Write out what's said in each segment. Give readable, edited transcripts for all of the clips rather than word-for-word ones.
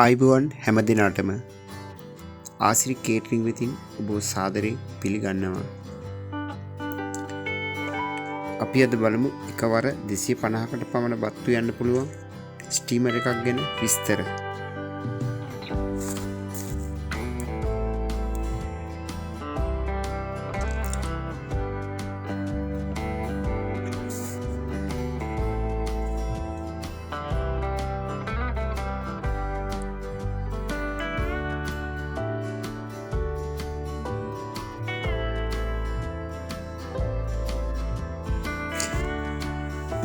ආයුබෝවන් හැම දිනාටම ආසිරි කේටරින් වෙතින් ඔබව සාදරයෙන් පිළිගන්නවා. අපි අද බලමු එකවර 250කට පමණ බත්තු යන්න පුළුවන් ස්ටීමර් එකක් ගැන විස්තර.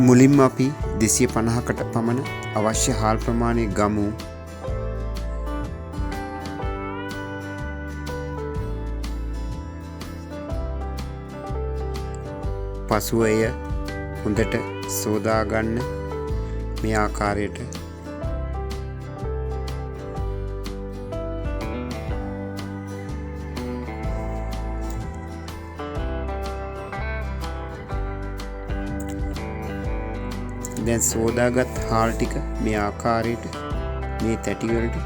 මුලින්ම අපි 250කට පමණ අවශ්‍ය හාල් ප්‍රමාණය ගමු. පසුව එය හොඳට සෝදා ගන්න මේ ආකාරයට. දැන් සෝදාගත් හාල් ටික මේ ආකාරයට මේ තැටි වලට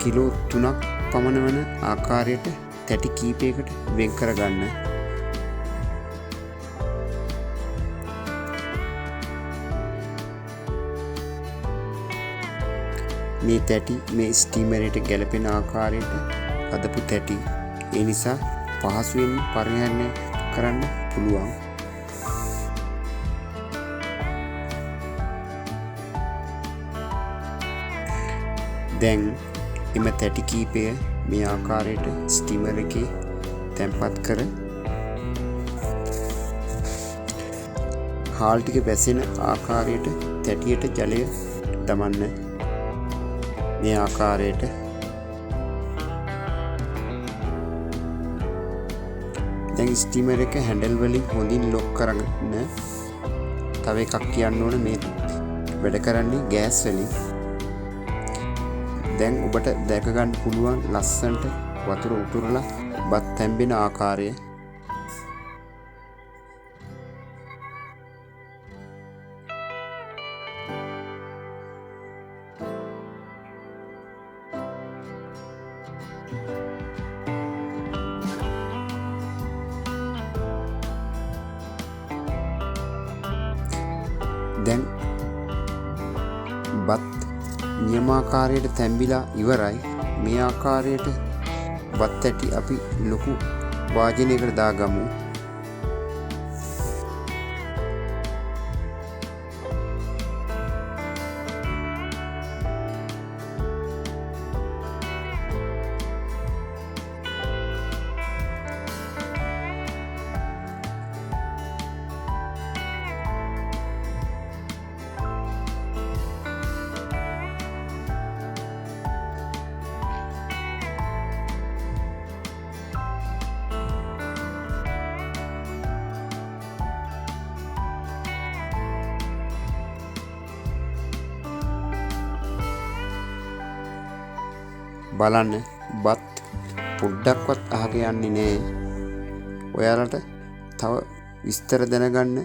කිලෝ 3ක් පමණ වන ආකාරයට තැටි කීපයකට වෙන් කරගන්න. මේ තැටි මේ ස්ටීමරයට ගැලපෙන ආකාරයට හදපු තැටි. ඒ නිසා පහසුවෙන් පරිහරණය කරන්න පුළුවන්. දැන් එම තැටි කීපය මේ ආකාරයට ස්ටීමර් එකේ තැන්පත් කර හාල් ටික වැසෙන ආකාරයට තැටියට ජලය දමන්න මේ ආකාරයට. දැන් ස්ටීමර් එක හැන්ඩල් වලින් හොඳින් ලොක් කරගන්න. තව එකක් කියන්න ඕන, මේ වැඩ කරන්නේ ගෑස් වලින්. දැන් ඔබට දැක ගන්න පුළුවන් ලස්සනට වතුර උතුරලා බත් තැම්බෙන ආකාරය. දැන් බත් නියමාකාරයට තැම්බිලා ඉවරයි. මේ ආකාරයට බත් ඇටි අපි ලොකු වාජනයකට දාගමු. බලන්න බත් පොඩ්ඩක්වත් අහක යන්නේ නෑ. ඔයාලට තව විස්තර දැනගන්න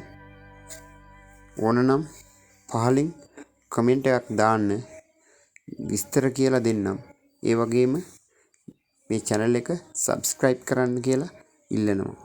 ඕන නම් පහලින් කමෙන්ට් එකක් දාන්න, විස්තර කියලා දෙන්නම්. ඒ වගේම මේ චැනල් එක සබ්ස්ක්‍රයිබ් කරන්න කියලා ඉල්ලනවා.